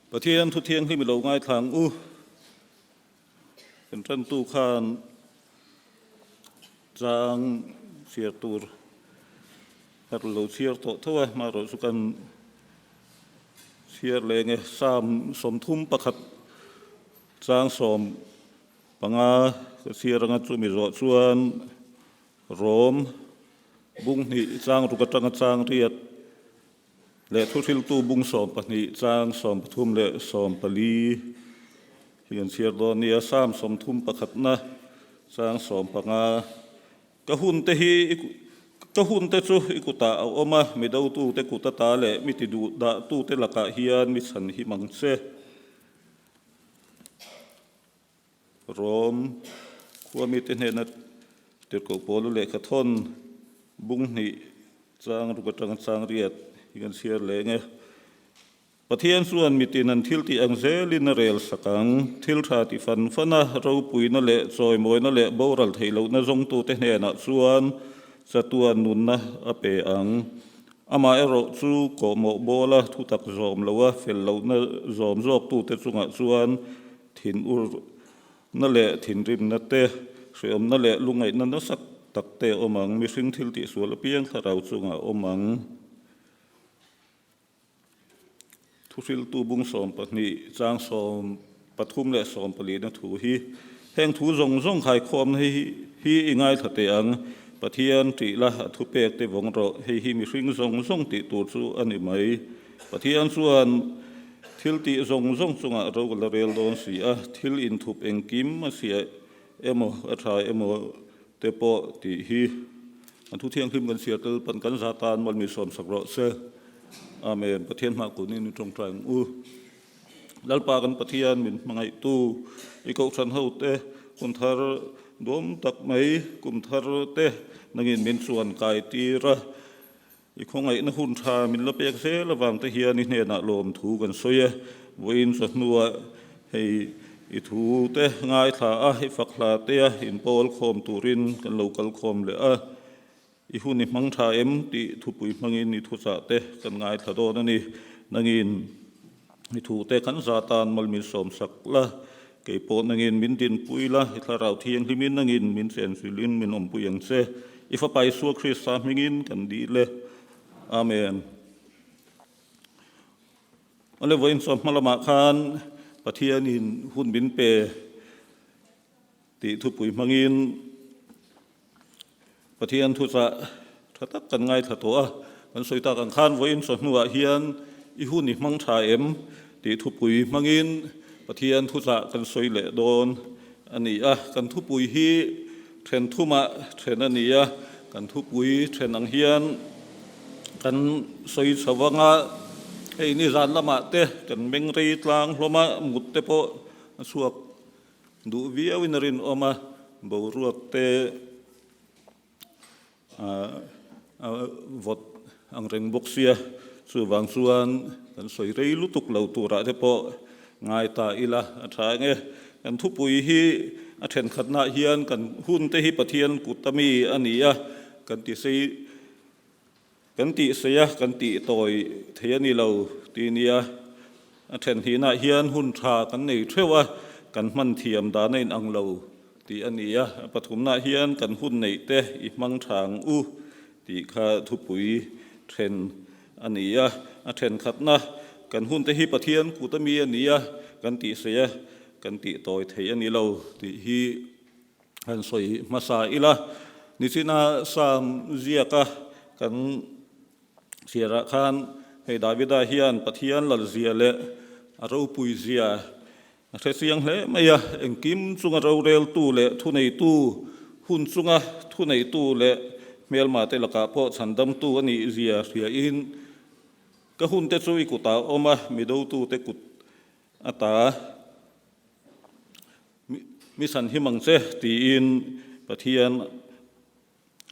Pathian thu thianghlim i lo ngaithla ang u. Kan tantu khan chang chhiar tur har lo chhiar tawh tho a, amaherawhchu kan chhiar leng e. Psalm 31 chang 15 ka chhiar anga chumi zawh chuan Rom bung hnih chang ruk atanga chang riat leh thuhriltu bung 12 chang 13 leh 14 hi kan chhiar dawn nia. Psalm 31na chang 15 Ka hun te hi ka hun te chu i kutah a awm a, mi dotute kut ata leh mi ti duh dahtute lakah hian mi chhan him ang che. Rom khua mite hnena tirhkoh pawl u lehkha thawn bung hnih chang ruk atanga chang riat hi kan chhiar leng e. Pathian chuan mitin an thil tih ang zelin a rel sak ang. Thil tha ti fan fan a, ropuina leh chawimawina leh boral theih lohna zawngtute hnenah chuan chatuan nunna a pe ang. Amaherawh chu kawhmawh bawla thutak zawm loa fel lohna zawm zawktute chungah chuan Thinur na leh thinrimna te, hreawmna leh lungaihna nasa tak te a awm ang. Mihring thil tihsual apiang thlarau chungah a awm ang. Thuhriltu bung 12 chang 13 leh 14 na thu hi, Heng thu zawng zawng khaikhawmna hi hi i ngaithla teh ang. Pathian tih la a thupek te vawng rawh. Hei hi mihring zawng zawng tih tur chu a ni mai. Pathian chuan Thil tih zawng zawng chungah ro ka la rel dawn si a, thil inthup engkim a hria emaw a tha emaw te pawh tih hi an thu thianghlim kan chhiar tel pan kan za tan mal mi sawm sak rawh se. Amen. Pathian hmah kun in i tawngtai ang u. Lalpa kan Pathian min hmangaihtu i kohhran ho te hun thar duam tak mai kum thar te nangin min chuan kai tir a. I khawngaihna hun tha min la pek zel avang te hian i hnenah lawmthu kan sawi e. Vawiin chawhnuah hei i thu te ngaithla a, i fak hla te a inpawl khawm turin kan lo kal khawm leh a. I hun i hmang tha em tih thupui hmangin i thuchah te kan ngaithla dawn a ni. Nangin i thu te kan za tan mal min sawmsak la, kei pawh nangin min dinpui la, i thlarau thianghlimin nangin min chenchilhin min awmpui ang che. I Fapa Isua Krista hmingin kan dil e. Amen. Awle vawiin chuan hma lamah khan Pathianin hun min pe tih thupui hmangin Pathian thuchah tha tak kan ngaithla tawh a, kan sawi tak ang khan vawiin chawhnuah hian i hun i hmang tha em tih thupui hmangin Pathian thuchah kan sawi leh dawn a ni a. Kan thupui hi then thumah then a ni a, kan thupui then ang hian kan sawi chho vang a, hei nizan lamah te kan meng rei tlang hlawm a, mut te pawh a chhuak Duh viauin a rinawm a, boruak te a vawt ang reng bawk sia, chuvang chuan kan sawi rei lutuk lo turah te pawh ngai ta ila a tha ang e. Kan thupui hi a thenkhatnaah hian kan hun te hi Pathian kut a mi a ni a, kan ti sei Kan tih sei a, kan tih tawi thei a ni lo ti nia. A then hnihnaah hian hun tha kan nei theuh a, kan hman thiam dan a inang lo tih a ni a. A pathumnaah hian kan hun neih te i hmang tha ang u tih kha thupui then a ni a. A thenkhatna kan hun te hi Pathian kut a mi a ni a, kan tih sei a, kan tih tawi thei a ni lo tih hi Han sawi hmasa ila, nichina Psalm ziaka kan chhiarah khan hei Davida hian Pathian lalzia leh a ropuizia a hre chiang hle mai a, engkim chunga roreltu leh thuneitu, hun chunga thuneitu leh hmelmate lakah pawh chhandamtu a nih zia hriain ka hunte chu i kutah a awm a, midotute kut a ta. Mi san him ang che tiin Pathian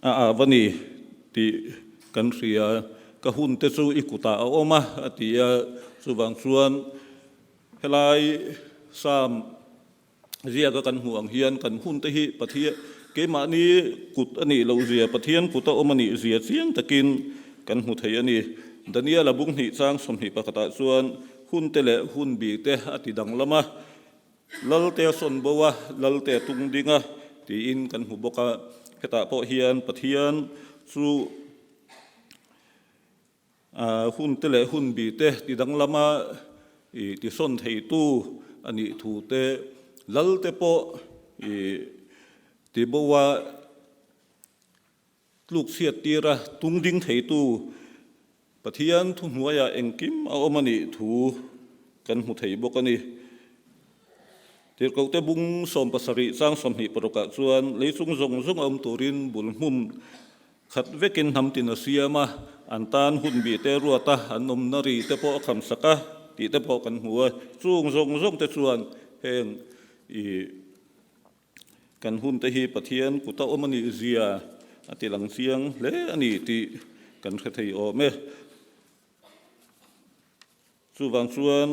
a av a ni tih kan hria. Ka hun te chu i kutah a awm a, a ti a. Chuvang chuan helai Psalm ziaka kan hmuh ang hian kan hun te hi Pathian keimahni kut a nih loh zia, Pathian kut a awm a nih zia chiang takin kan hmu thei a ni. Daniel-a bung hnih chang 21 ah chuan. hun te leh hun bi te a ti danglam a, Lal te a sawn bo a, Lal te a tung ding a tiin kan hmu bawk a. Hetah pawh hian Pathian chu hun te leh hun bi te ti danglam a i ti sawn theitu a nih thu te, Lal te pawh i ti bo a, Tluk chhiat tira tung ding theitu Pathian thuhnuaiah engkim a awm a nih thu kan hmu thei bawk a ni. Tirhkohte bung 70 chang 20 parukah chuan leichung zawng zawng a awm turin bul hmun khat vekin hnam tin a siam a, an tan hun bih te ruat a, an awmna ri te pawh a kham sak a tih te pawh kan hmu a. Chung zawng zawng te chuan heng i Kan hunte hi Pathian kuta awm a nih zia a ti lang chiang hle a ni tih kan hre thei awm e. Chuvang chuan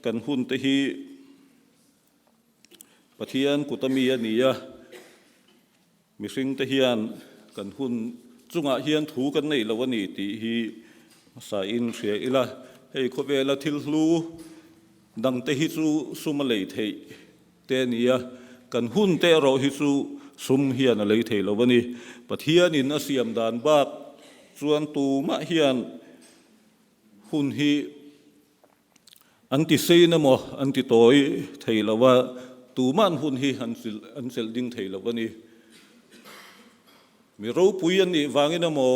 kan hunte hi Pathian kuta mi a ni a, mihringte hian kan hun chungah hian thu kan nei lo a ni tih hi hmasain hria ila, hei khawvela thil hlu dangte hi chu sum a lei theih Te a ni a, kan hun te erawh hi chu sum hian a lei thei lo a ni. Pathianin a siam dan bak chuan tumah hian hun hi an ti sein emaw an ti tawi thei lo a, tuma'n hun hi an chelh ding thei lo a ni. Mi ropui an nih vangin emaw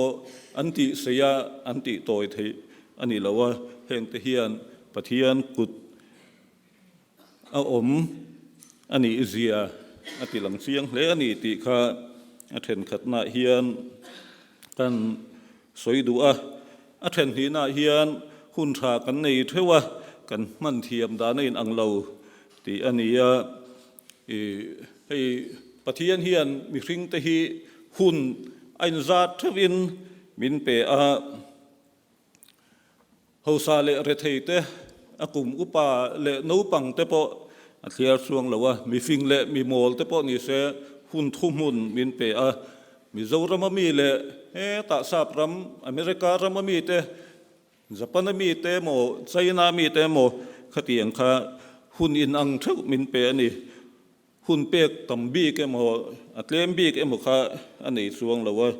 an tih sei a, an tih tawi theih a ni lo a, hengte hian Pathian kut A awm a nih zia a ti lang chiang hle a ni tih kha a thenkhatnaah hian kan sawi duh a. A thenhnihnaah hian hun tha kan nei theuh a, kan hman thiam dan a inang lo tih a ni a. Ih hei Pathian hian mihringte hi hun a inzat theuhin min pe a. Hausa leh rethei te, a kum upa leh naupang te pawh a thliar chuang lo a, mifing leh mimawl te pawh ni se hun thuhmun min pe a. Mizoram a mi leh hetah Sap ram, America ram a mi te, Japan a mi te emaw, China a mi te emaw khatiang kha hun inang theuh min pe a ni. Hun pek tam bik emaw a tlem bik emaw kha a nei chuang lo a,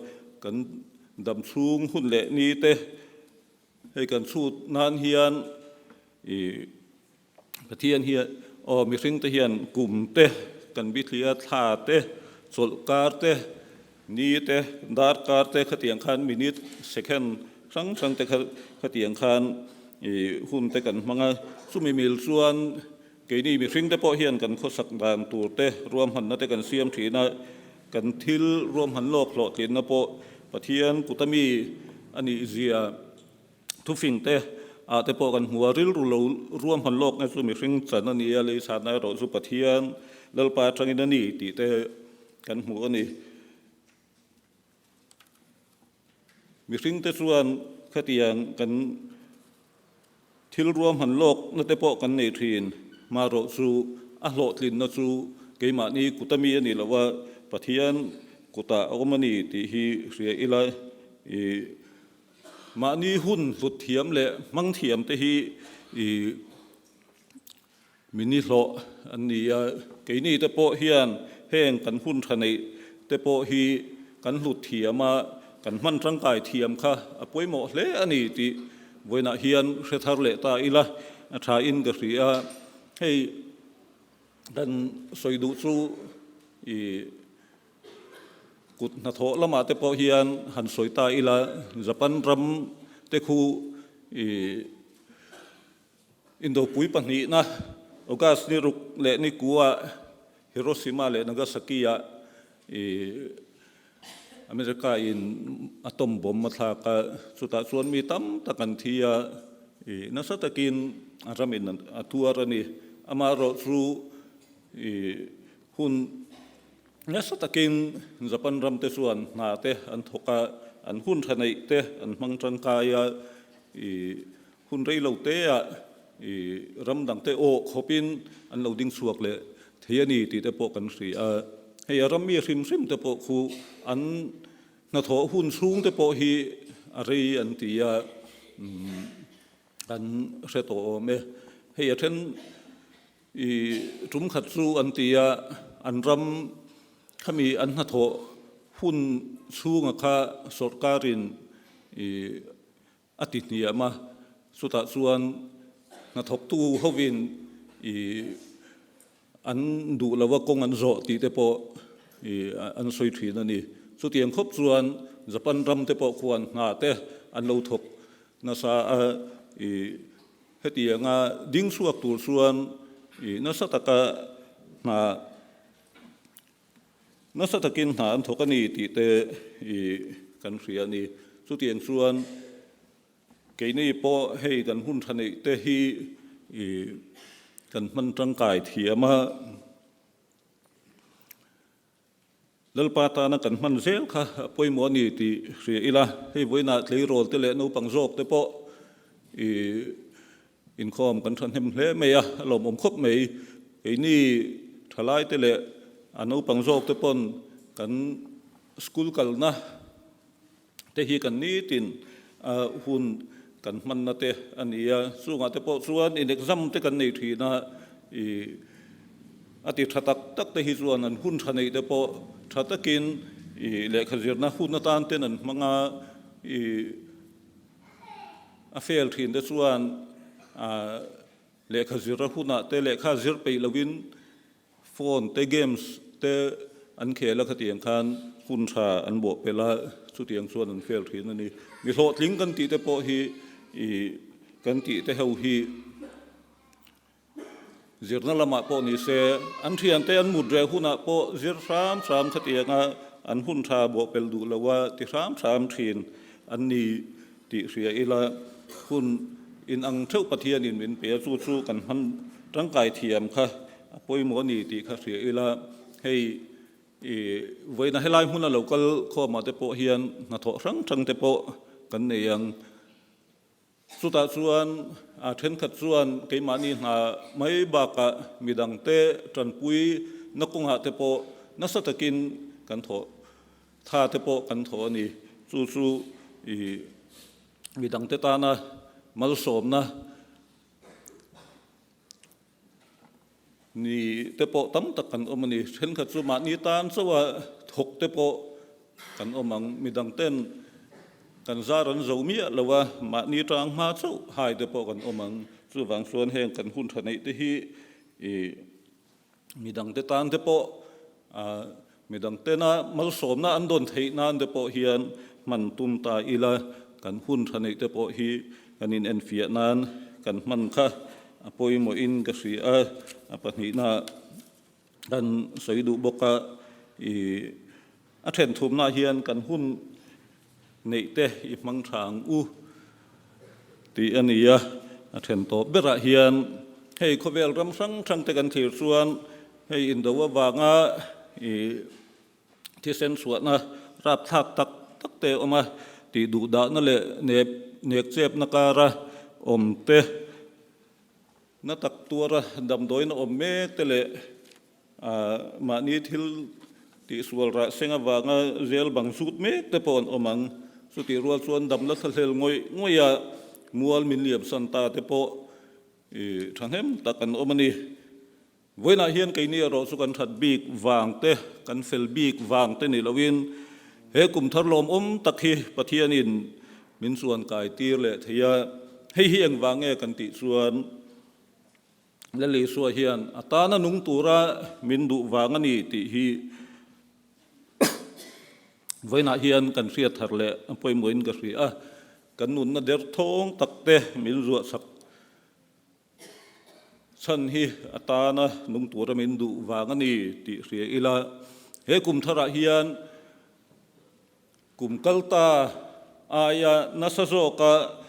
kan dam chhung hun leh ni te hei kan chhut nan hian ih Pathian hian aw mihring te hian kum te kan bithlia thla te chawlh kar te ni te dar kar te khatiang khan minute second hrang hrang te kha khatiang khan ih hun te kan hmang a, chumi mil chuan Keini mihringte pawh hian kan khawsak dan tur te, ruahmanna te kan siam thin a, kan thil ruahman lawk hlawhtlinna pawh Pathian kuta mi a nih zia thufing te ah te pawh kan hmu a, rilru lo ruahman lawkna chu mihring chan a ni a, leichhatna erawh chu Pathian Lalpa atangin a ni tih te kan hmu a ni. Mihringte chuan khatiang kan thil ruahman lawkna te pawh kan nei thin, marawh chu a hlawhtlinna chu keimahni kuta mi a ni lo a, Pathian kutah a awm a ni tih hi hria ila i mahni hun hlut thiam leh hmang thiam te hi i Mi nihlawh an ni a, keini te pawh hian heng kan hun tha neih te pawh hi kan hlut thiam a, kan hman tangkai thiam kha a pawimawh hle a ni tih vawiinah hian hre thar leh ta ila a tha in ka hria. Hei kan sawi duh chu i kut hnathawh lamah te pawh hian han sawi ta ila Japan ram te khu i Indopui pahnihna, August ni ruk leh ni kua Hiroshima leh Nagasaki-ah America in atom bomb a thlak a, chutah chuan mi tam tak an thi a, nasa takin a ramin a tuar a ni. Amaherawh chu hun nasa takin Japan ram te chuan hna te an thawk a, an hun tha neih te an hmang tangkai a, Hun rei lo teah i ram dangte awh khawpin an lo ding chhuak leh thei a ni tih te pawh kan hria a. Hei a rammi hrim hrim te pawh khu an hnathawh hun chhung te pawh hi a rei an ti a. kan hre tawh awm e. Hei a then i tum khat chu an ti a, an ram khami an hnathawh hun chhunga kha sawrkarin i a ti hniam a, chutah chuan hnathawktu hovin i an duh lova kawng an zawh tih te pawh i an sawi thin a ni. Chutiang khawp chuan Japan ram te pawh khuan hna te an lo thawk nasa a, i hetianga ding chhuak tur chuan i nasa taka hna Nasa takin hna an thawk a ni tih te i kan hria a ni. Chutiang chuan keini pawh hei kan hun tha neih te hi i kan hman tangkai thiam a, Lalpa tana kan hman zel kha a pawimawh a ni tih hria ila, hei vawiinah tleirawl te leh naupang zawk te pawh i Inkhawm kan thahnem hle mai a, a lawmawm khawp mai. Keini thalaite leh a naupang zawk te pawn kan school kalna te hi kan nitin hun kan hmanna te a ni a, chungah te pawh chuan in exam te kan nei thin a, i a ti tha tak tak te hi chuan an hun tha neih te pawh tha takin i lehkha zirna hun atan ten an hmang a, i A fail thin te chuan lehkha zir a hunah te lehkha zir peih lovin phone te games te an khel a khatiang khan hun tha an bawh pelh a, chutiang chuan an fail thin a ni. Mi hlawhtling kan tih te pawh hi ih kan tih te ho hi Zirna lamah pawh ni se, an thiante an mut reh hunah pawh zir hram hram khatianga an hun tha bawhpelh duh lo a ti hram hram thin an ni tih hria ila, hun inang theuh Pathianin min pe a, chu chu kan hman tangkai thiam kha a pawimawh a ni tih kha hria ila, hei i vawiina helai hmuna lo kal khawmah te pawh hian hnathawh hrang hrang te pawh kan nei ang. Chutah chuan a thenkhat chuan keimahni hna mai bakah midangte tanpui na kawngah te pawh nasa takin kan thawh tha te pawh kan thawh a ni. Chu chu i midangte tana malsawmna Ni te pawh tam tak kan awm a ni. Thenkhat chu mahni tan chauha thawk te pawh kan awm ang. Midang ten kan zar an zo miah lo a, mahni tang hma chauh hai te pawh kan awm ang. Chuvang chuan heng kan hun tha neih te hi ih midang te tan te pawh midang tena malsawmna an dawn theih nan te pawh hian hman tum ta ila, kan hun tha neih te pawh hi kan inenfiah nan kan hman kha a pawimawhin ka hria a, a pahnihna kan sawi duh bawk a, ih a then thumna hian kan hun neih te i hmang tha ang u tih a ni a, a then tawp berah hian hei khawvel ram hrang hrang te kan thlir chuan hei indo avanga ih thisen chhuahna rapthlak tak tak te a awm a, tih duh dahna leh nep nek chepna kara awm te na tak tuara damdawiin a awm mek te leh Mahni thil tihsual rah seng avanga zel bang zut mek te pawh an awm ang. Chutih rual chuan damna thlahlel ngawih ngawih a mual min liam san ta te pawh thahnem tak an awm a ni. Vawiinah hian keini erawh chu kan that bik vang te, kan fel bik vang te ni loin he kum thar lawmawm tak hi Pathianin min chuan kai tir leh thei a. Hei hi engvang nge kan tih chuan, Lal Isua hian a tana nung tura min duh vang a ni tih hi vawiinah hian kan hriat thar leh a pawimawhin ka hria a, kan nunna derthawng takte min zuahchak chhan hi a tana nung tura min duh vang a ni tih hria ila, he kum tharah hian kum kalta aia nasa zawka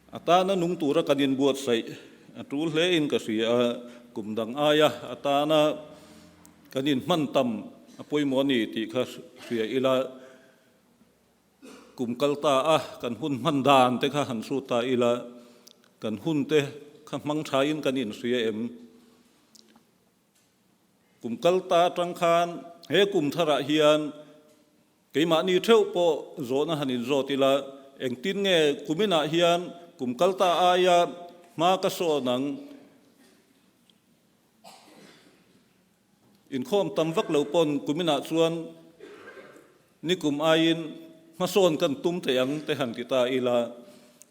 A tana nung tura kan inbuatsaih a tul hlein ka hria a, kum dang aia a tana kan inhman tam a pawimawh a ni tih kha hria ila, kum kal ta a kan hun hman dan te kha han hrut ta ila, kan hun te kha hmang thain kan inhria em? Kum kal ta atang khan he kum tharah hian keimahni theuh pawh zawhna han inzawt ila, Engtin nge kuminah hian kum kalta aia hma ka sawn ang? Inkhawm tam vak lo pawn kuminah chuan nikum aiin hmasawn kan tum thei ang te han ti ta ila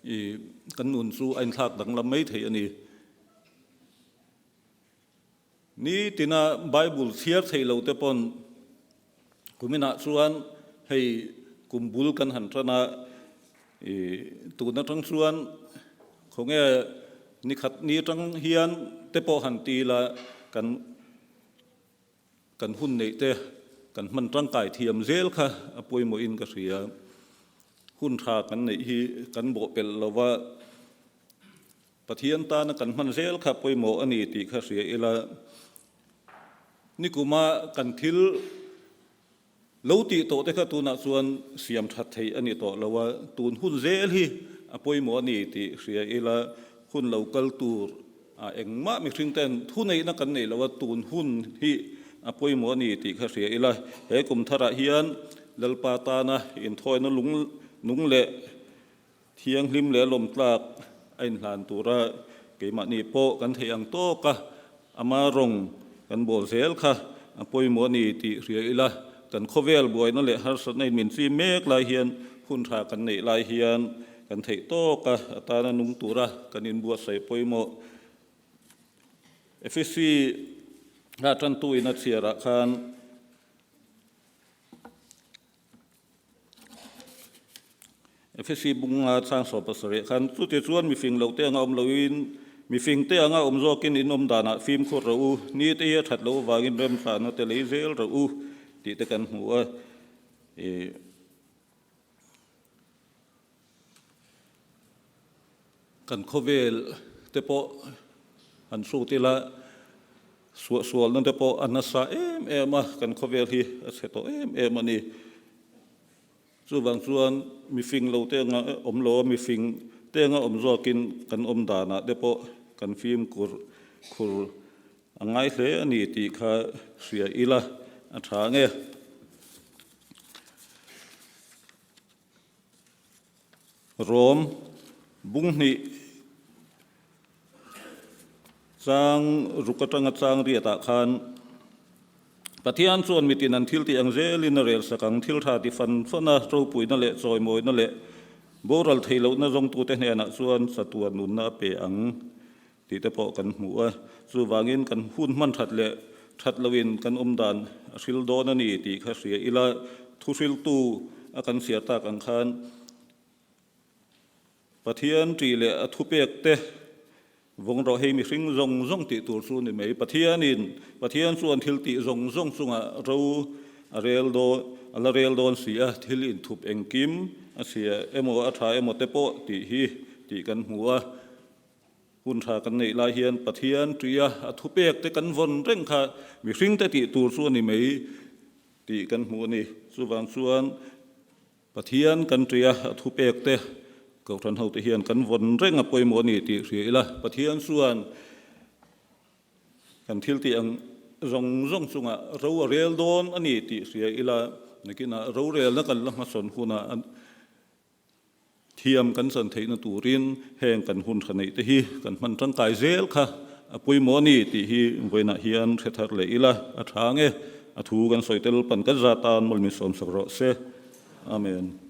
i kan nun chu a inthlak danglam mai thei a ni. Nitina Bible chhiar thei lo te pawn kuminah chuan hei kum bul kan han tan a, i tun atang chuan khawnge nikhat ni atang hian te pawh han ti ila kan kan hun neih te kan hman tangkai thiam zel kha a pawimawhin ka hria. Hun tha kan neih hi kan bawhpelh lova. Pathian tana kan hman zel kha pawimawh a ni tih kha hria ila, nikuma kan thil lo tih tawh te kha tunah chuan siam that theih a ni tawh lo a, tun hun zel hi a pawimawh a ni tih hria ila, hun lo kal tur ah engmah mihring ten thuneihna kan nei lo a, tun hun hi a pawimawh a ni tih kha hria ila, he kum tharah hian Lalpa tana inthawina lung nung leh Thianghlim leh lawmtlak a inhlan tura keimahni pawh kan theih ang tawk a, ama rawng kan bawl zel kha a pawimawh a ni tih hria ila, kan khawvel buaina leh harsatna in min chim mek lai hian hun tha kan neih lai hian kan theih tawk a, a tana nung tura kan inbuatsaih pawimawh. Efesi a tantuin a chhiarah khan. Efesi bunga chang 70 khan chute chuan mifing lo te anga awm loin mifing te anga awm zawkin in awm danah fimkhur rawh u, ni te hi a that loh avangin remthlahna te lei zel rawh u tih te kan hmu a. Kan khawvel te pawh han hrut ila, suahsualna te pawh a nasa em em a, kan khawvel hi a chhe tawh em em a ni. Chuvang chuan mifing lo te anga awm lo a, mifing te anga awm zawkin kan awm danah te pawh kan fimkhur khur a ngai hle a ni tih kha hria ila a tha nge. Rom bunghnih chang ruk atanga chang riatah khan Pathian chuan mitin an thil tih ang zelin a rel sak ang, thil tha ti fan fan a, ropuina leh chawimawina leh boral theih lohna zawngtute hnenah chuan chatuan nunna a pe ang tih te pawh kan hmu a. Chuvangin kan hun hman that leh that loin kan awm dan a hril dawn a ni tih kha hria ila, thuhriltu a kan chhiar tak ang khan Pathian ṭih leh a thupek te vawng rawh hei mihring zawng zawng tih tur chu ni mai. Pathianin Pathian chuan thil tih zawng zawng chungah ro a rel dawn a la rel dawn si a, thil inthup engkim a chhia emaw a ṭha emaw te pawh tih hi tih kan hmu a. Hun tha kan neih lai hian Pathian ṭia a thupek te kan vawn reng kha mihring te tih tur chu a ni mai tih kan hmu a ni. Chuvang chuan Pathian kan ṭia a thupek te Kohhran hote hian kan vawn reng a pawimawh a ni tih hria ila, Pathian chuan kan thil tih ang zawng zawng chungah ro a rel dawn a ni tih hria ila, nakinah rorelna kan la hmasawn hunah Thiam kan chan theihna turin heng kan hun tha neih te hi kan hman tangkai zel kha a pawimawh a ni tih hi vawiinah hian hre thar leh ila a tha nge, a thu kan sawi tel pan kan zat tan mawlmi sawmsak rawh se. Amen.